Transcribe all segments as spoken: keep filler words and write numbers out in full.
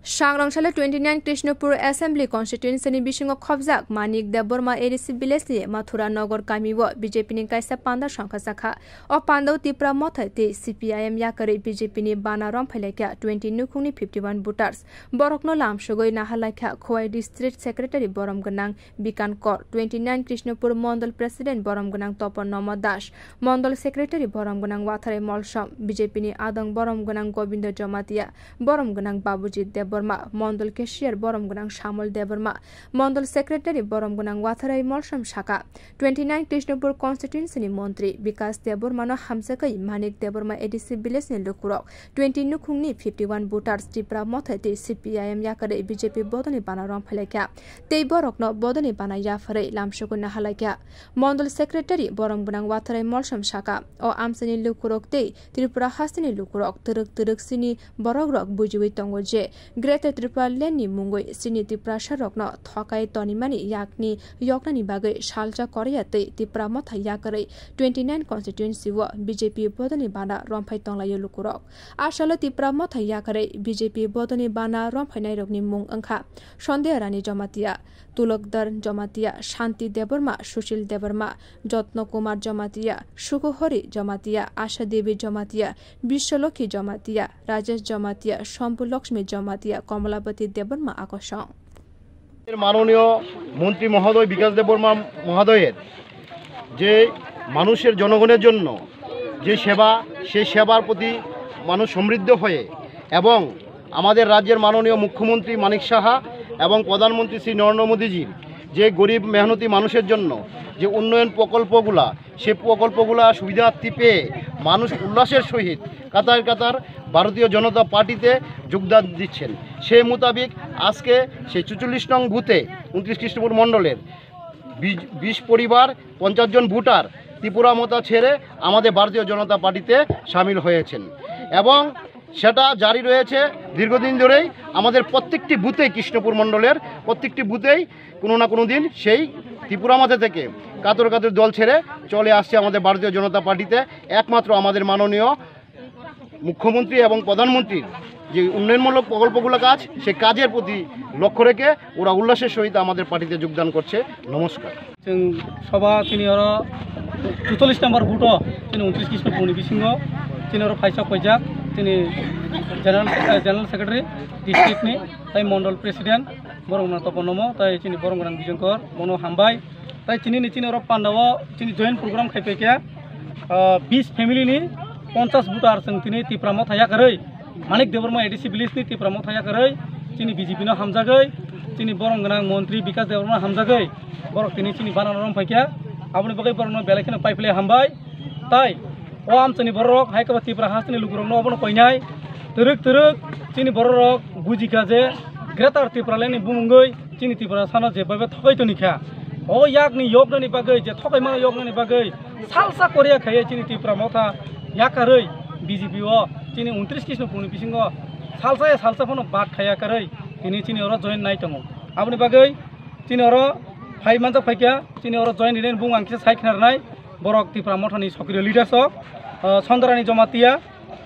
Sangrong salo twenty nine Krishnapur Assembly Constituency ni bisingo khobjak Manik Debbarma A D C village ni Mathura Nagar kami o B J P ni kaisa panda songkha jakha. O panda o Tipra Motha tei C P I M yakarwi B J P ni bana romphai laikha twenty nukhung ni fifty one voters. Borok no lamsogwi nahar laikha Khowai District Secretary borom gwnang Bikan Kor, twenty nine Krishnapur Mondol President borom gwnang Topon Nomo Das, Mondol Secretary borom gwnang Watharai Molsom, B J P ni adong borom gwnang Gobindo Jamatia, borom gwnang Babujit Debbarma, Mondol Cashier borom gwnang Samol Debbarma, Mondol Secretary borom gwnang Watharai Molsom saka, twenty nine Krishnapur Constituency ni Montri Bikas Debbarma no hamjakwi Manik Debbarma A D C village ni lukurok twenty nukhung ni fifty one voters Tipra Motha tei C P I M yakarwi B J P bodol ni bana romphai laikha. Tei borokno bodolni bana yapharwi lamsogwi nahar laikha. Mondol Secretary borom gwnang Watharai Molsom saka, o amchaini lukurok tei Tripura hasteni lukurok twrwk twrwk chini borokrok bujiwi tongo je Greater Tripura Land ni mungwi chini Tiprasarokno thokai tonimani yakni yoknani bagwi salsa Korea tei Tipra Motha yakarwi twenty nine constituency o B J P bodolni bana romphai tonglaio lukurok. A salo Tipra Motha yakarwi B J P bodolni bana romphainairokni mung wngkha Sondeya Rani Jamatia, Tulokdar Jamatia, Shanti Debbarma, Sushil Debbarma, Jotno Kumar Jamatia, Sukuhori Jamatia, Asha Devi Jamatia, Biswalokhi Jamatia, Rajesh Jamatia, Shambhu Lakshmi Jamatia, Kamalapati Debbarma akosong. মাননীয় মন্ত্রী মহোদয় বিকাশ দেববর্মা মহোদয়ের যে মানুষের জনগণের জন্য যে সেবা, সেই সেবার প্রতি মানুষ সমৃদ্ধ হয়ে এবং আমাদের রাজ্যের মাননীয় মুখ্যমন্ত্রী মানিক সাহা এবং প্রধানমন্ত্রী শ্রী নরেন্দ্র মোদীজির যে গরিব মেহনতি মানুষের জন্য যে উন্নয়ন প্রকল্পগুলা, সে প্রকল্পগুলা সুবিধার্থী পেয়ে মানুষ উল্লাসের সহিত কাতার কাতার ভারতীয় জনতা পার্টিতে যোগদান দিচ্ছেন। সে মোতাবেক আজকে সেই চুচল্লিশ নং বুথে ঊনত্রিশ কৃষ্ণপুর মণ্ডলের বিশ, বিশ পরিবার, পঞ্চাশ জন ভোটার ত্রিপুরা মথা ছেড়ে আমাদের ভারতীয় জনতা পার্টিতে সামিল হয়েছেন এবং সেটা জারি রয়েছে দীর্ঘদিন ধরেই। আমাদের প্রত্যেকটি বুথেই, কৃষ্ণপুর মণ্ডলের প্রত্যেকটি বুথেই কোনো না কোনো দিন সেই ত্রিপুরা মথা থেকে কাতর কাতর দল ছেড়ে চলে আসছে আমাদের ভারতীয় জনতা পার্টিতে। একমাত্র আমাদের মাননীয় মুখ্যমন্ত্রী এবং প্রধানমন্ত্রীর যে উন্নয়নমূলক প্রকল্পগুলো কাজ, সে কাজের প্রতি লক্ষ্য রেখে ওরা উল্লাসের সহিত আমাদের পার্টিতে যোগদান করছে। নমস্কার। Chwng soba chini oro chutolish number booth o chini untris Krishna puni bisingo chini oro phaisa paijak chini general, eh, general secretary district ni tai mondol president borok na topo nomo tai chini borok gwnang Bijoy Kor bono hambai. Tai chini ni chini oro panda o chini joint program khai paikha, ah, bis family ni ponchas voter chwng tini Tipra Motha yakarwi, Manik Debbarma A D C village ni Tipra Motha yakarwi, chini B J P no hamjagwi, chini borom gwnang montri Bikas Debbarma no hamjagwi, borok tini chini bana no rom paikha, aboni bagwi borok no belai kheno pai phlai hambai. Tai o amchaini bororok hai khe Tripura hasteni lukurokno obono koinai twrwk twrwk chini bororok bujikha je Greater Tipraland ni bumungwi chini Tripura sano jebaiba thokai tonikha. O yakni yoknani bagwi je thokaimano yoknani bagwi salsa Korea khaiya chini Tipra Motha yakarwi B J P o chini untris Krishna puni bisingo salsa ya salsa phano bad khaiya karwi tini chini oro join nai tongo. Aboni bagwi chini oro phai manjak phaikha, chini oro join rinai bung ang kisa sai khnarnai. Borok Tipra Mothani sokriyo leaders o, ah, Sondarani Jamatia,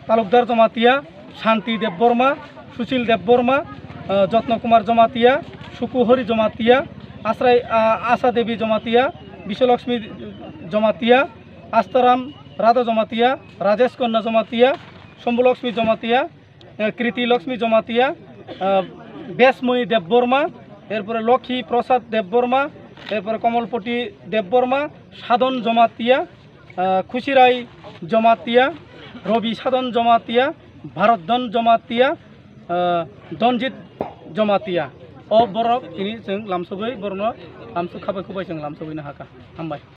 Talukdar Jamatia, Shanti Debbarma, Sushil Debbarma, ah, Jotno Kumar Jamatia, Suku Hori Jamatia, Asrai, ah, Asa Devi Jamatia, Biswalakshmi Jamatia, Astaram Radha Jamatia, Rajesh Khanna Jamatia, Shambhu Lakshmi Jamatia, eh, Kriti Lakshmi Jamatia, eh, Besmoni Debbarma, erpore Lokhi Prasad Debbarma, erpore Komalpoti Debbarma, Sadon Jamatia, eh, Khusirai Jamatia, Robi Sadon Jamatia, Bharatdhan Jamatia, eh, Donjit Jamatia. O borok tini chwng lamsogwi borokno lamsok khabai khubai chwng lamsogwi nahakha. Hambai.